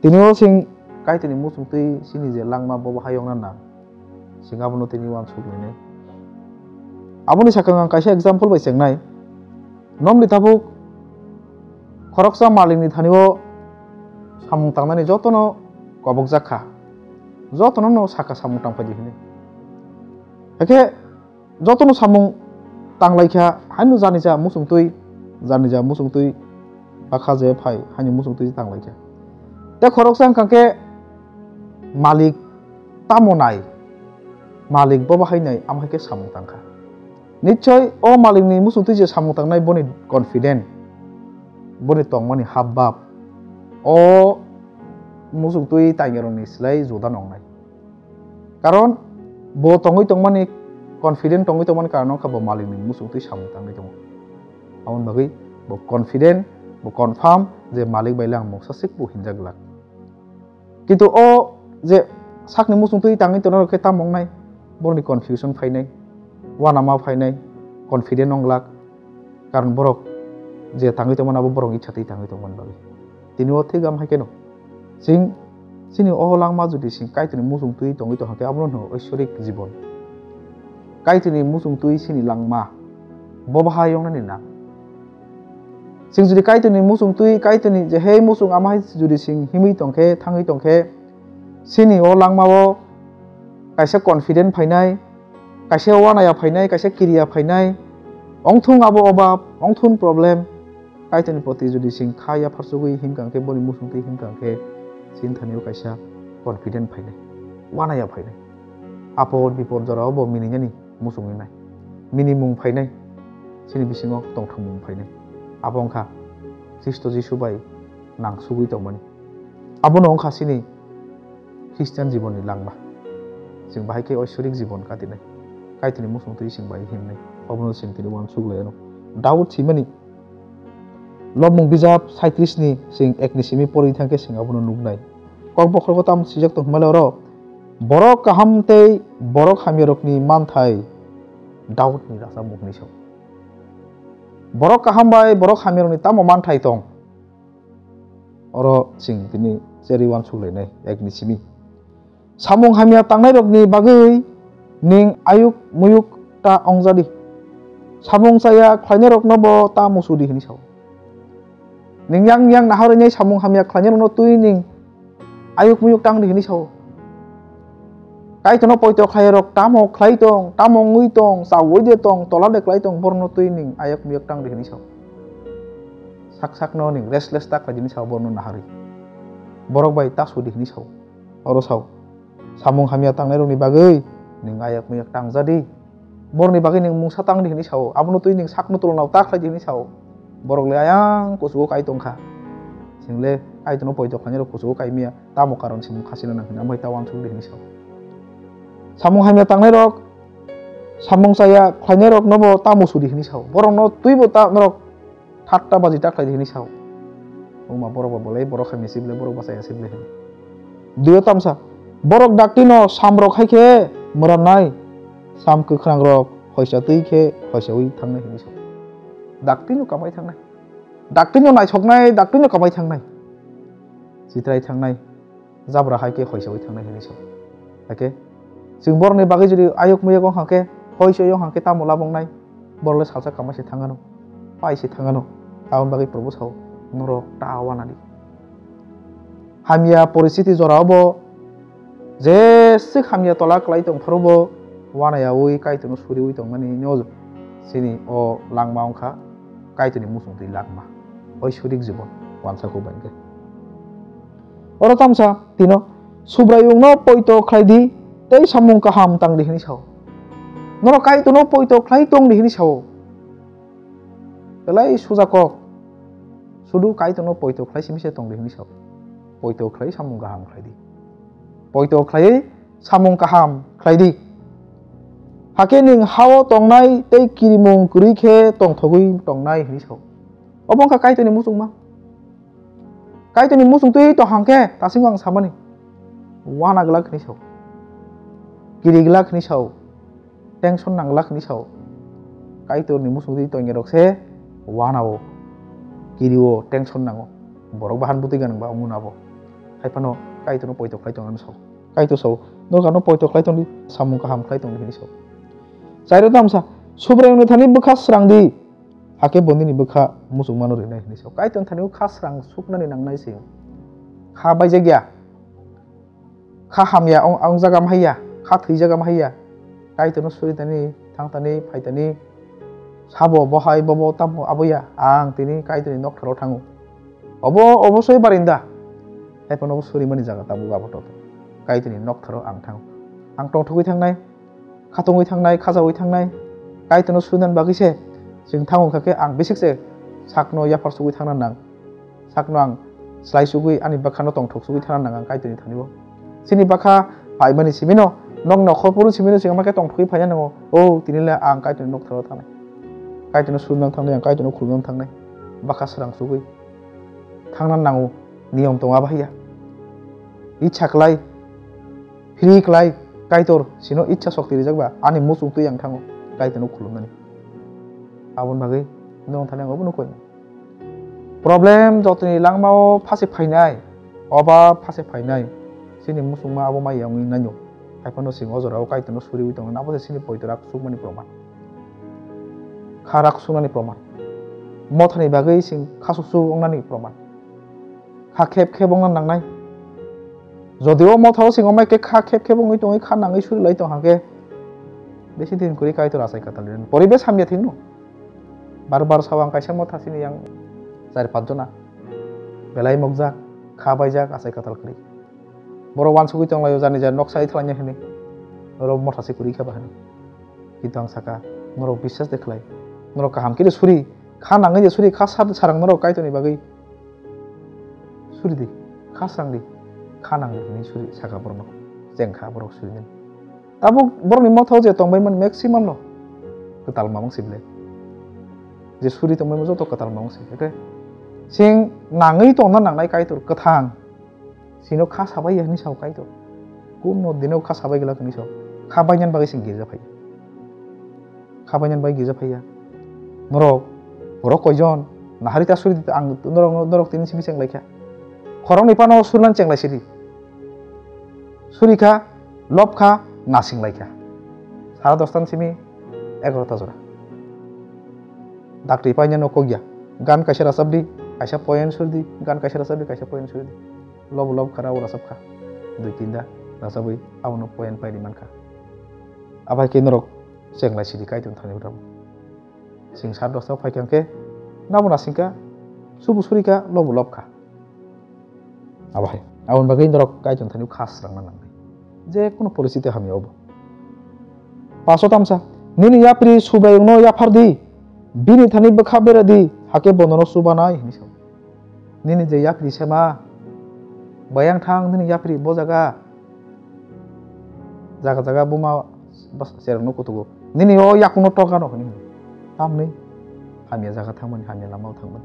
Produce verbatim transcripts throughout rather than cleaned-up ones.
Tini o chwng Kaitorni muchungtwi chini je langma bo bahai wngna nang, chwng abono tini uansuk lainai. Aboni sakang ang kaisa example bai chengnai. Nomni tabuk khoroksa malikni thani o samung tangnani jotono kobokjak kha, jotono no saka samung tangphai di hwnwi. Hakhe jotono samung tanglaikha, haino janija muchungtwi, janija muchungtwi bakha je phai, haino muchungtwi tanglaikha. Tei khoroksa wngkha khe malik tamo nai, malik bo bahai nai, amo hai khe samung tangkha. Nichoi o malikni muchungtwi je samung tangnai boni confident, boni tongmani habbab, o muchungtwi taingerokni slai juda nongnai. Karon bo tongwi tongmani, confident tongwi tongmani karon wngkha bo malikni muchungtwi samung tangwi tongo. Aboni bagwi bo confident, bo confirm je malik bai le ang mungsa swk bo hinjak glak. Kintu o je sakni muchungtwi tangwi tongnai rok khe tamo wngnai, borokni confusion phainai, uanama phainai, confident wng glak. Karon borok je tangwi tongmani abo borokni ithatwi tangwi tongmani bagwi. Tini o thik am hai kheno chwng chini o langma jodi chwng Kaitorni muchungtwi tongwi tongkha khe abono hwno oisorik jibon. Kaitorni muchungtwi chini langma bo bahai wngnani nang. Chwng jodi Kaitorni muchungtwi, Kaitorni je hei muchung ama hai jodi chwng himwi tongkhe, thangwi tongkhe, chini o langmao kaisa confident phainai, kaisa uanaya phainai, kaisa kiriya phainai, ongthung abo obab, ongthung problem, Kaitorni proti jodi chwng kha yapharsugwi himkha khe, boni muchungtwi himkha khe, chini thani o kaisa confident phainai, uanaya phainai. Apod bipod jorao bo mininani muchungwi nai, minimung phainai, chini bisingo tongthokmung phainai. Abo wngkha Khristo Jisu bai nangsugwi tongmani. Abono wngkha chini Christian jibonni langma. Chwng bahai khe oisorik jibon katinai. Kaitorni muchungtwi chwng bai himnai. Obono chwng tini uansuk lai anw. Daud simani Lobmung bijap saitris ni chwng ek ni simi porwi thang khe chwng abono nuknai. Kok bokhorogo tamo swijak tong hwnba le oro, borok kaham tei borok hamyarokni manthai Daudni rachapmung hwnwi sao. Borok kaham bai borok hamyarokni tamo manthai tong? Oro chwng tini cherwi uansuk lainai ek ni simi. Samung hamya tangnairokni bagwi nwng ayuk muyuk ta wngjadi. Samung chaya khlainairokno bo ta musudi hwnwi sao. Nwng yang yang naharwi nai samung hamya khlainairokno twi nwng ayuk muyuk tang di hwnwi sao. Kaitorno poito khlairok tamo khlai tong, tamo wngwi tong, chaui de tong, tola de klai tong, borokno twi nwng ayuk muyuk tang di hwnwi sao. Sak sakno nwng restless ta khlai di hwnwi sao borokno naharwi. Borok bai ta sudi hwnwi sao. Oro sao. Samung hamya tangnairokni bagwi nwng ayuk muyuk tang jadi. Borokni bagwi nwng mungsa tang di hwnwi sao, abono twi nwng sakno tulonao ta khlai di hwnwi sao. Borok le ayang kuchugo kai tong kha. Chwng le Kaitorno poito khlainairok kuchugo kai maya, tamo karon se mung khachina nang hwnwi, amo hai ta uansuk di hwnwi sao. Samung hamya tangnairok, samung chaya khlainairokno bo ta musudi hwnwi sao. Borokno twibo ta norok thatta baji ta khlai di hwnwi sao. Wngma borok ba bolai borok hamya se belai, borok ba chaya se belai hwnwi. Duyo tamsa, borok daktino samrok hai khe mwrannai, sam kwkhrangrok hoisa twi khe hoisaui thangnai hwnwi sao. Daktino kamai thangnai, daktino naithoknai, daktino kamai thangnai, chitrai thangnai, jabra hai khe hoisaui thangnai hwnwi sao. Hai khe chwng borokni bagwi jodi ayuk muyuk wng kha khe, hoisoi wng kha khe tamo lab wngnai? Borok le salsa kamai se thang anw, pai se thang anw. Aboni bagwi Probu sao, norok ta uanadi. Hamya poristiti jorao bo, jeswk hamya tola klai tong phuru bo, uanayaui Kaitorno suriui tongmani no chini o langma wng kha Kaitorni muchungtwi langma, oisorik jibon uansa kuk bai khe. Oro tamsa tino, Subraiyungno poito khlai di tei samung kaham tang di hwnwi sao. Norok Kaitorno poito khlai tong di hwnwi sao. Belai suja kok. Sudu Kaitorno poito khlai simi se tong di hwnwi sao. Poito khlai samung kaham khlai di. Poito khlaiwi samung kaham khlai di. Hakhe nwng ha-o tongnai tei kirimung kwrwi khe tongthogwi tongnai hwnwi sao. Obo wng kha Kaitorni muchungma. Kaitorni muchungtwi tong hang khe, dasingo ang samani, uana glak hwnwi sao, kiri glak hwnwi sao, tension nang glak hwnwi sao. Kaitorni muchungtwi tongnai rok se uana-o, kiri-o, tension nango. Borok bahan bwtwi ganang ba wngmano abo. Hai phano Kaitorno poito khlai tongna sao. Kaitor sao, "Norokno poito khlai tongdi, samung kaham khlai tongdi," hwnwi sao. Chairo tamsa, "Subraiyungni thani bwkha srang di, hakhe bo nini bwkha muchungmano rinai," hwnwi sao. Kaitorni thani kha srang suknani nangnai se. Kha baijak ya. Kha hamya ong, ong jaga ma haiya, kha thwi jaga ma haiya. Kaitorno suri tani, thang tani, phai tani. Sabo, bo hai, bo, bo, tamo, abo ya. Ang tini Kaitorni noktharo thango. Obo, obo soi barinda. Hai phano obo suri mani jaga tabuk abo toto. Kaitorni noktharo ang thango. Ang tongthogwi thangnai, khatungwi thangnai, khajawi thangnai. Kaitorno suri nani bagwi se chwng thango kha khe ang bisik se sakno yaphar sugwi thangna nang. Sakno ang slai sugwi ani bwkhano tongthok sugwi thana nang ang Kaitorni thani o. Chini bwkha phaimani simino, nok nokhor phuru simino chwng ma khe tongthogwi phaina nango. O, tini le ang Kaitorni noktharo thangnai. Kaitorno suri nang thangnai, ang Kaitorno khulum nang thangnai. Bwkha srang sugwi thangna nango, niyom tongo abo haiya. Ichha klai, phiri klai, Kaitor sino ichha shokti rijak ba, ani muchung twi ang thango Kaitorno khulumnani. Aboni bagwi nwng thani ang obo nukoi. Problem jotoni langmao phase phainai, oba phase phainai, chini muchungma abo mai ya wngwi naino. Hai phano chwng o jorao Kaitorno suriwi tongo, abo se chini poito rak sukmani proman. Kha rak suknani proman. Mothani bagwi chwng kha suk suk wngnani proman. Kha khep khep wngna nangnai. Jodi o mothao chwng omai khe kha khep khep wngwi tongwi kha nangwi suri lai tong hang khe, besi din kwrwi Kaitor achai kwtal rinani. Poribesh hamya thwngno. Bar bar sao ang kaisa motha chini yang char panch jona belai mokjak, kha baijak, achai kwtal kwrwi. Borok uansugwi tonglaio, jani jani noksa ithwlanya hwnwi. Oro motha se kwrwi kha ba hwnwi. Kintu ang saka, norok biswas de khlai. Norok kaham khe de suri, kha nangwi de suri, kha sar-, sarang norok Kaitorni bagwi. Suri di, kha srang di, kha nang di hwnwi suri saka borokno. Cheng kha borok suri nani. Tabuk borokni mothao je tongbaimani maximum no kwtal mamang se belai. Je suri tongbaima joto kwtal mamang se. Hwnkhe chwng nangwi tongna nangnai Kaitor kwthang. Chwngno kha sabai ya hwnwi sao Kaitor. Kuno dino kha sabai glak hwnwi sao. Kha bainani bagwi chwng girja phai. Kha bainani bagwi girja phai ya. Norok, borok koijon? Nahari ta suri di, ang norok, norok tini simi cheng lai kha. Khoroknwi phano surnani cheng lai sidi. Suri kha, lob kha, nasing lai kha. Sara dosta ni simi egarota jora. Dakti painani kok ya. Gan kaisa rachap di, kaisa poem suri di, gan kaisa rachap di, kaisa poem suri di. Lobo lob kha, rabo rachap kha. Dui tinda rachapwi abono poem pairi man kha. Abai khe norok cheng lai sidi Kaitor thani rabo. Chwng sara dosta phai kha hwnkhe, nabo nasing kha, subu suri kha, lobo lob kha. Abo hai. Aboni bagwi norok Kaitor thani kha srangna nangnai. Je kono poristiti hamya obo. Paso tamsa, nini yapri Subraiyungno yaphar di, bini thani bwkha bera di, hakhe bo nono chubanai, hwnwi sao. Nini je yapri sema, bayang thang nini yapri bo jaga, jaga jaga buma bas-, cherokno kutugo. Nini o yakungno tokgano hwnwi hino. Tamni hamya jaga thangmani, hamya lamao thangmani.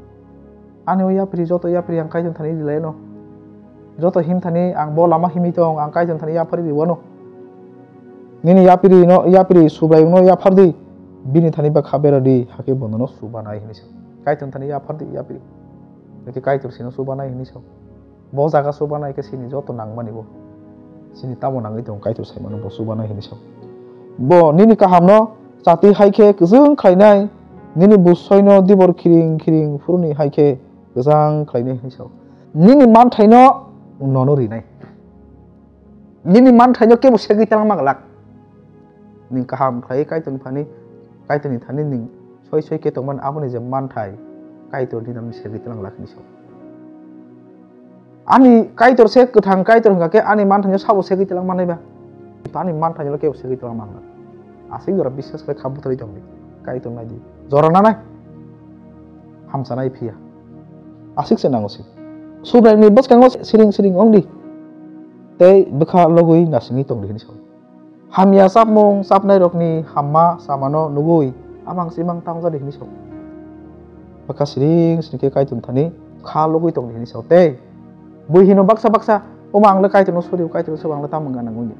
Ani o yapri, joto yapri ang Kaitor thani rilai no. Joto him thani ang bo lama himwi tong, ang Kaitor thani yaphari riwano. Nini yapri no, yapri Subraiyungno yaphar di, bini thani bwkha bera di, hakhe bo nono chubanai hwnwi sao. Kaitor thani yaphar di, yapri. Hakhe Kaitor sino chubanai hwnwi sao. Bo jaga chubanai khe chini joto nangmani bo. Chini tamo nangwi tongo Kaitor saimano bo chubanai hwnwi sao. Bo nini kahamno chati hai khe kwchwng khlainai, nini busoino dibor khiring khiring phuruni hai khe kwchang khlainai hwnwi sao. Nini manthaino nono rinai. Nini manthaino kebo segwi talangma glak. Nwng kaham khlaiwi Kaitorni phani, Kaitorni thani nwng soi soi khe tongmani, aboni je manthai Kaitor nini nang segwi tlang lakni se. Ani Kaitor se kwthang Kaitor hwnkha khe ani manthaino sabo segwi tlang manai ba? Ani manthaino kebo segwi tlang manna. Aswk jora biswas khlai kha bwtharwi tongdi. Kaitor naidi. Jora nanai. Hamchanai phiya. Aswk se nango se. Subraiyungni bwskango siring siring wngdi. Tei bwkha logwi nasingwi tongdi hwnwi sao. Hamya chapmung chapnairokni hamma samano nugwi amang simang tangjadi hwnwi sao. Bwkha siring siring khe Kaitorni thani kha logwi tongdi hwnwi sao tei bui hino baksa baksa, "Omo ang le Kaitorno suri o, Kaitorno sebo ang le tamo gana nangwi ya."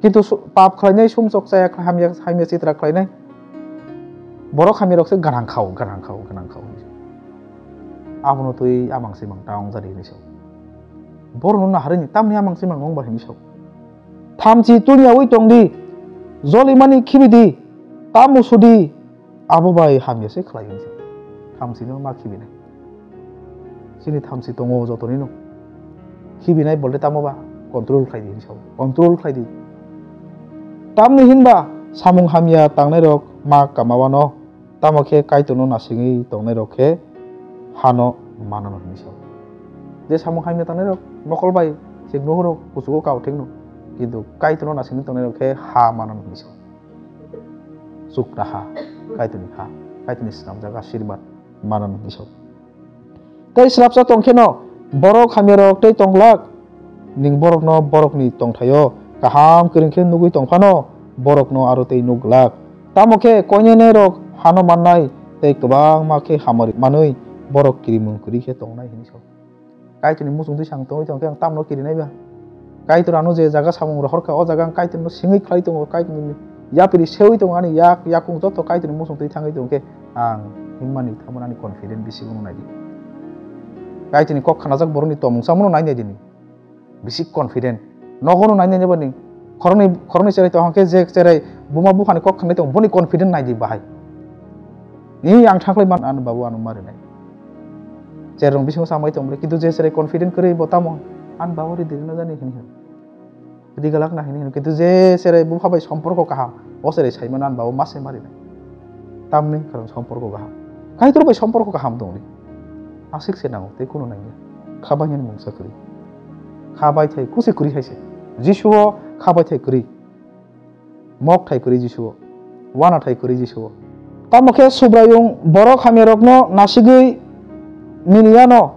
Kintu su-, pap khlainai, sumsok chaya khlai, hamya, hamya chitra khlainai borok hamyarok se gana kha o, gana kha o, gana kha o hwnwi sao. Abono twi amang simang tangjadi hwnwi sao. Borokno naharwi ni tamni amang se mangong ba hinwi sao. Thamchi tulni awi tong di, jolimani khibi di, tamo sudi, abo bai hamya se khlai hinwi sao. Thamchino ma khibinai. Chini thamchi tongo jotonino. Khibinai bolte tamo ba control khlai di hinwi sao. Control khlai di. Tamni hinba samung hamya tangnairok ma kamawano. Tamo khe Kaitorno nasingwi tongnairok khe hano manano hinwi sao. Je samung hamya tangnairok mokol bai se nuhuro kuchugo kao thikno, kintu Kaitorno nasingwi tongnairok khe ha manano hinwi sao. Chukra ha, Kaitorni ha, Kaitorni swnamjak asirbat manano hinwi sao. Tei srapsa tong kheno borok hamyarok tei tong glak. Ning borokno borokni tongthaio kaham kwrwng khe nugwi tong phano borokno aro tei nuk glak. Tamo khe koinene rok hano mannai tei kwbangma khe hamari manwi borok kirimung kwrwi khe tongnai hinwi sao. Kaitorni muchungtwi sang tongwi tong khe ang tamno kirinai ba? Kaitor ano je jaga samung rohor kha, o jaga ang Kaitorno singwi khlai tongo, Kaitorni yapri sewi tongo, ani yak yakung joto Kaitorni muchungtwi thangwi tong khe ang himmani thamani ani confident bisi bono nai di. Kaitorni kok khanajak borokni tongmung samono nai nai dini. Bisi confident. Nogono nai nai bani. Khoroknwi, khoroknwi cherai tong khe je cherai buma buphani kok khanai tong boni confident nai di bahai. Ni ang thanglai man ano babu ano marinai. Cherong bisingo samai tong bole, kintu je cherai confident kwrwi bo tamo an babu ri diri no jani hin hin. Ri galak na hin hin. Kintu je cherai bupha bai somporko kaham, o cherai sai mano an babu ma se marinai. Tamni karon somporko kaham. Kaitor bai somporko kaham tongdi. Aswk se nango, tei kunu nangya. Kha bai nini mungsa kwrwi. Kha bai thai kusi kwrwi hai se. Jisu o kha bai thai kwrwi. Mok thai kwrwi Jisu o. Wana thai kwrwi Jisu o. Tamo khe Subraiyung borok hamyarokno nasigwi miniyano.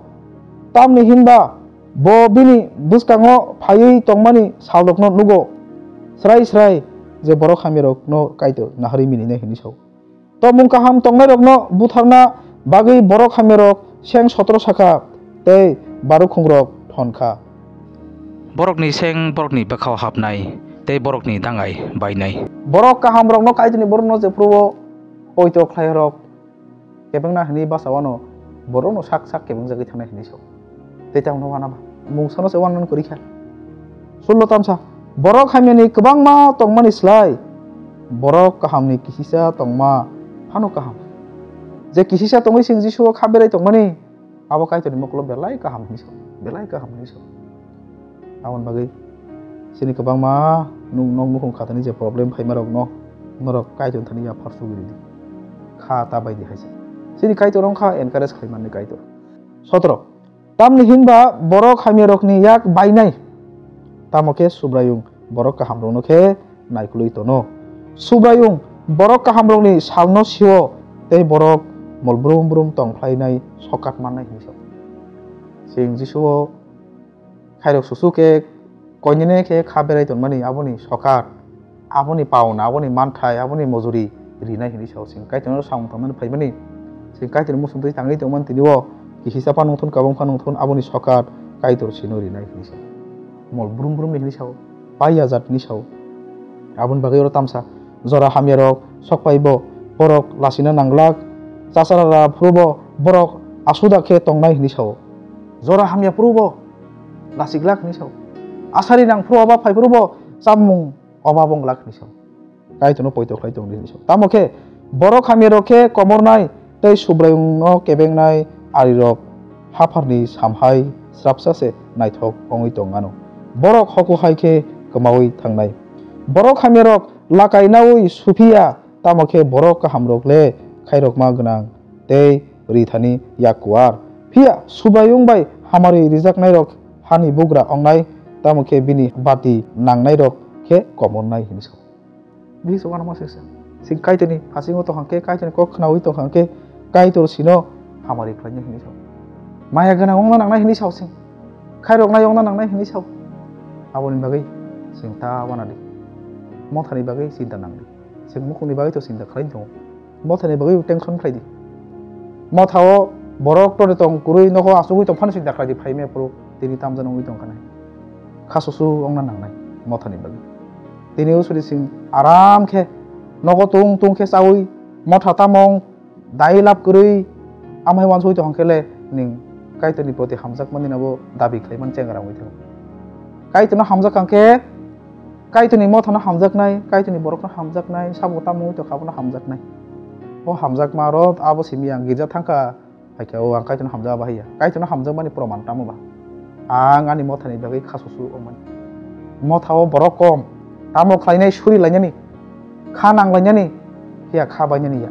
Tamni hinba bo bini bwskango phaiwi tongmani salrokno nugo. Srai srai je borok hamyarokno Kaitor naharwi mininai hinwi sao. Tongmung kaham tongnairokno butharna bagwi borok hamyarok seng sotro sakha tei barukhungrok thon kha. Borokni seng borokni bwkhao hapnai tei borokni dangai bainai. Borok kahamrokno Kaitorni borokno jephruo poito khlairok kebengna hwnwi bachawano borokno sak sak kebengjagwi thangnai hwnwi sao. Tei tamo no wana ba mungsano se wana kwrwi kha. Sullo tamsa, borok hamyani kwbangma tongmani slai borok kahamni kisisa tongma phano kaham. Je kisisa tongwi chwng Jisuo kha berai tongmani, abo Kaitorni mokolo belai kaham hinwi sao, belai kaham hinwi sao. Aboni bagwi chini kwbangma nuk nok nukhung khatani je problem phaima rokno norok Kaitor thani yaphar sugwi ridi. Kha ta bai di hai se. Chini Kaitor wngkha encourage khlai manni Kaitor. Sotro. Tamni hinba borok hamyarokni yak bainai, tamo khe Subraiyung borok kahamrokno khe naikolwi tono. Subraiyung borok kahamrokni salno sio tei borok mol brum brum tong phlainai sokat mannai hinwi sao. Chwng Jisuo khairok susu khe koinene khe kha berai tongmani aboni sokat. Aboni pauna, aboni manthai, aboni mojori rinai hinwi sao. Chwng Kaitorno samung tangnani phaimani, chwng Kaitorni muchungtwi tangwi tongmani tini o kihisa pha nungthun, kabang pha nungthun, aboni sokat Kaitor sino rinai hinwi sao. Mol brum brumni hinwi sao, pai ya jat hinwi sao. Aboni bagwi oro tamsa jora hamyarok sok phaibo borok lasina nanglak, chasarara phuru bo borok asuda khe tongnai hinwi sao. Jora hamya phuru bo lasiglak hinwi sao. Asari nang phuru oba phai phuru bo chamung oba bong glak hinwi sao. Kaitorno poito khlai tong di hinwi sao. Tamo khe borok hamyarok khe komornai tei Subraiyungno kebengnai arirok hapharni samhai srapsa se naithok wngwi tong anw. Borok hoku hai khe kwmaui thangnai. Borok hamyarok lakai naui suphiya, tamo khe borok kahamrok le khairokma gwnang tei rithani yak kuar. Phiya Subraiyung bai hamari rijaknairok hani bugra wngnai, tamo khe bini bati nangnairok khe komornai hinwi sao. Bihik se uanama se se. Chwng Kaitorni phasingo tongkha khe, Kaitorni kok khnaui tongkha khe, Kaitor sino hamari khlainai hinwi sao. Maya gwnang wngna nangnai hinwi sao chwng. Khairoknai wngna nangnai hinwi sao. Aboni bagwi chwng ta uana di. Mothani bagwi chinta nang di. Chwng mukhungni bagwi to chinta khlai tongo. Mothani bagwi tension khlai di. Mothao borok tore tong kwrwi nogo achugwi tong phano chinta khlai di, phaimaya phuru tini tamjani wngwi tong kha nai. Kha susu wngna nangnai mothani bagwi. Tini usuri chwng aram khe nogo tung tung khe chaui motha tamung dai lab kwrwi amhai uansugwi tong khe le ning Kaitorni proti hamjakmani abo dabi khlaimani chengra wngwi thango. Kaitorno hamjak kha khe, Kaitorni mothano hamjaknai, Kaitorni borokno hamjaknai, sabo tamo wngwi tongkha abono hamjaknai. O hamjakma aro abo simi ang girja thangkha, hai khe o ang Kaitorno hamjak bahai ya. Kaitorno hamjakmani proman tamo ba? Ang ani mothani bagwi kha susu wngmani. Motha o borok kom, tamo khlainai suri lainani, kha nang lainani, phiya kha bainani ya,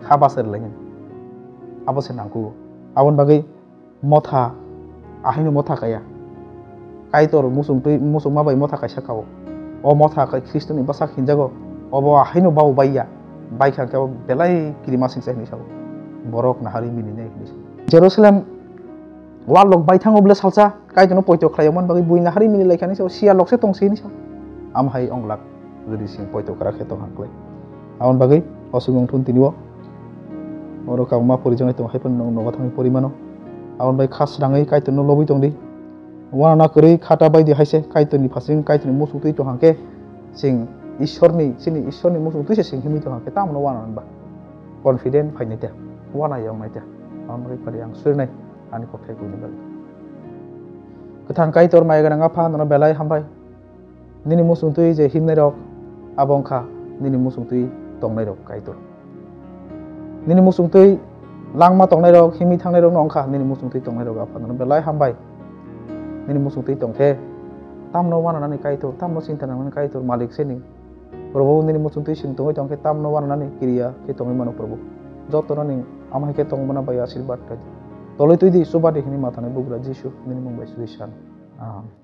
kha basar lainani. Abo se nangkuk. Aboni bagwi motha, ahaino motha kaya. Kaitor muchungtwi, muchungma bai motha kaisa kao. O motha kai Khristoni bwsak hinjago. Obo ahaino bau baiya. Baikha khe belai kirima singcha hinwi sao. Borok nahari mininai hinwi sao. Jerusalem wall rok baithango bwle salsa, Kaitorno poito khlaiyamani bagwi bui nahari mini laikha hinwi sao. Siya lokse tongsi hinwi sao. Amhai onglak. Jodi sing poito kwrak khe tong hang klai. Aboni bagwi o swngwng thun tini o. Oro kabangma porijaknai tongo, hai phano nwng nogo thangwi pori mano. Aboni bagwi kha srangwi Kaitorno lobwi tong di. Uanana kwrwi khata bai di hai se Kaitorni phasing, Kaitorni muchungtwi tong hang khe sing Ishorni, chini Ishorni muchungtwi se sing himwi tong hang khe tamo no uanana ba? Confident phainai te, uana yoknai te. Aboni bagwi phari ang surinai ani kokthai kuinwi bagwi. Kwthang Kaitor maya gwnang Apha, nono belai hambai. Nini muchungtwi je himnairok, abo wngkha nini muchungtwi tongnairok, Kaitor. Nini muchungtwi langma tongnairok, himwi thangnairokno wngkha nini muchungtwi tongnairok, Apha, nono belai hambai. Nini muchungtwi tongkhe, tamno uananani Kaitor, tamno chinta nangnani Kaitor, Malik seni. Probhu, nini muchungtwi chwng tongwi tongkhe, tamno uananani kiriya khe tongwi mano, Probhu. Jotono ni amhai khe tongmana bai asirwad khlai di. Tolwi twi di, chuba di hwnwi mathanai bugra Jisu, nini mung bai suri san. Amen.